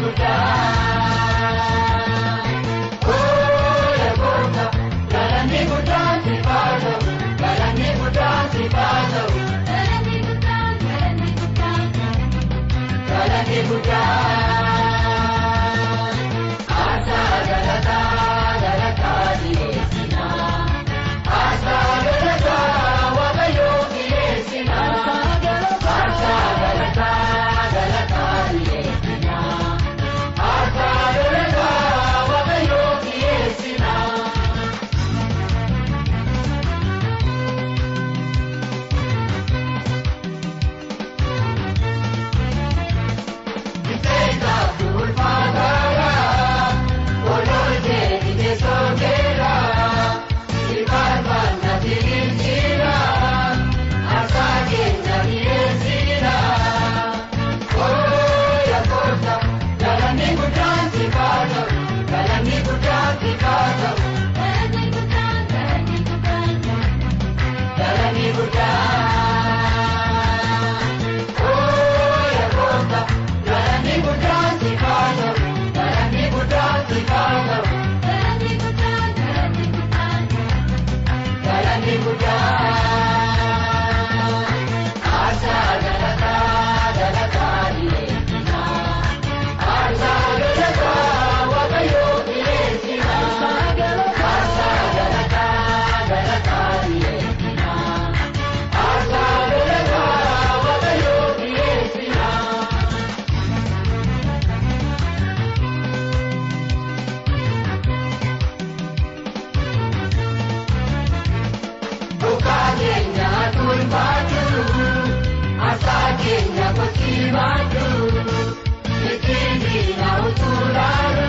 Guddaan. Ooya goota galanni guddaan si baata'u galanni guddaan si baata'u. Galanni guddaan galanni guddaan. Galanni guddaan. Aarsaa galataa galataa dhiyeessinaa. Aarsaa galataa waaqayyoo dhiyeessinaa. Aarsaa galataa galataa dhiyeessinaa. Aarsaa galataa waaqayyoo dhiyeessinaa. Bitteessaaf ulfaataadha. Ololchee teessoo Ilkaan tiriirsiidha. Aarsaa keenya dhiyeessiidha. Ooya goota galanni guddaan si baata'u galanni guddaan si baata'u. Galanni guddaan galanni guddaan. Galanni guddaan. Ooya goota galanni guddaan si baata'u galanni guddaan si baata'u. Galanni guddaan galanni guddaan. Galanni guddaan. Aarsaa galataa galataa dhiyeessinaa. Aarsaa galataa waaqayyoo dhiyeessinaa. Aarsaa galataa galataa dhiyeessinaa. Aarsaa galataa waaqayyoo dhiyeessinaa. Dhugaa keenya tulfaatu, aarsaa keenya kotiibaatu, ittiin na utulaalu,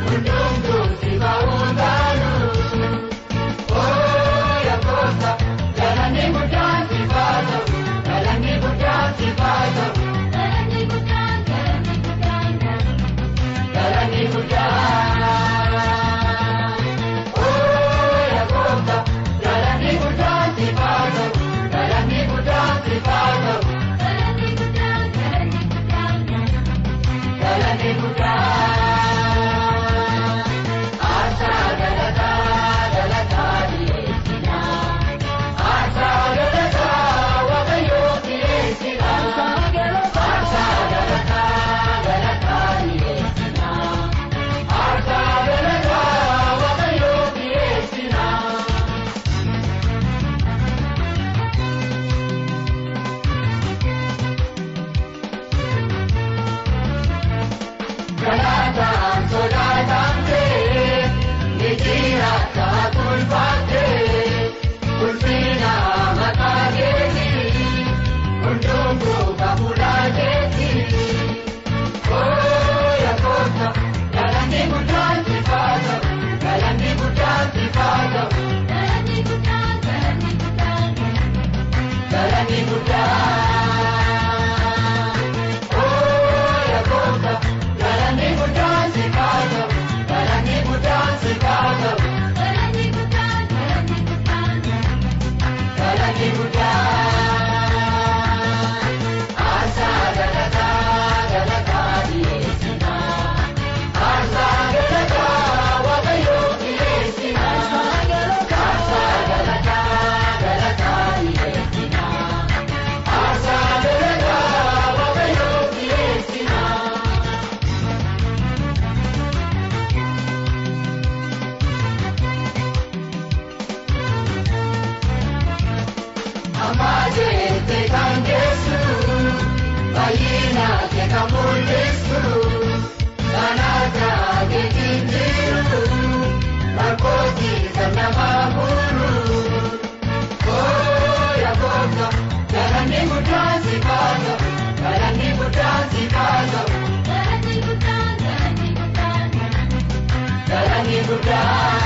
hundumtuu si ba'uutaalu. Ooya goota, galanni guddaan si baata'u, galanni guddaan si baata'u, Galanni guddaan galanni guddaan. Galanni guddaan. Ooya goota, galanni guddaan si baata'u, galanni guddaan si baata'u. Galanni guddaan galanni guddaan. Galanni guddaan. Aarsaa galataa galataa dhiyeessinaa. Aarsaa galataa waaqayyoo dhiyeessinaa. Aarsaa galataa galataa dhiyeessinaa. Aarsaa galataa waaqayyoo dhiyeessinaa. Galataan sodaatamtee ni jiraata tulfaattee ulfina maqaa keetii hundumtuu kafuudhaa keetii. Ooya goota galanni guddaan si baata'u galanni guddaan si baata'u. Galanni guddaan galanni guddaan. Galanni guddaan. Ooya goota galanni guddaan si baata'u galanni guddaan si baata'u. Galanni guddaan galanni guddaan. Galanni guddaan. Aarsaa galataa galataa dhiyeessinaa. Aarsaa galataa waaqayyoo dhiyeessinaa. Aarsaa galataa galataa dhiyeessinaa. Aarsaa galataa waaqayyoo dhiyeessinaa. Amaajeete kan geessu baay'ina kee kan mul'isu kan akka keetiin jiru rakkootii kan nama muru. Ooya goota galanni guddaan si baata'u galanni guddaan si baata'u. Galanni guddaan galanni guddaan. Galanni guddaan.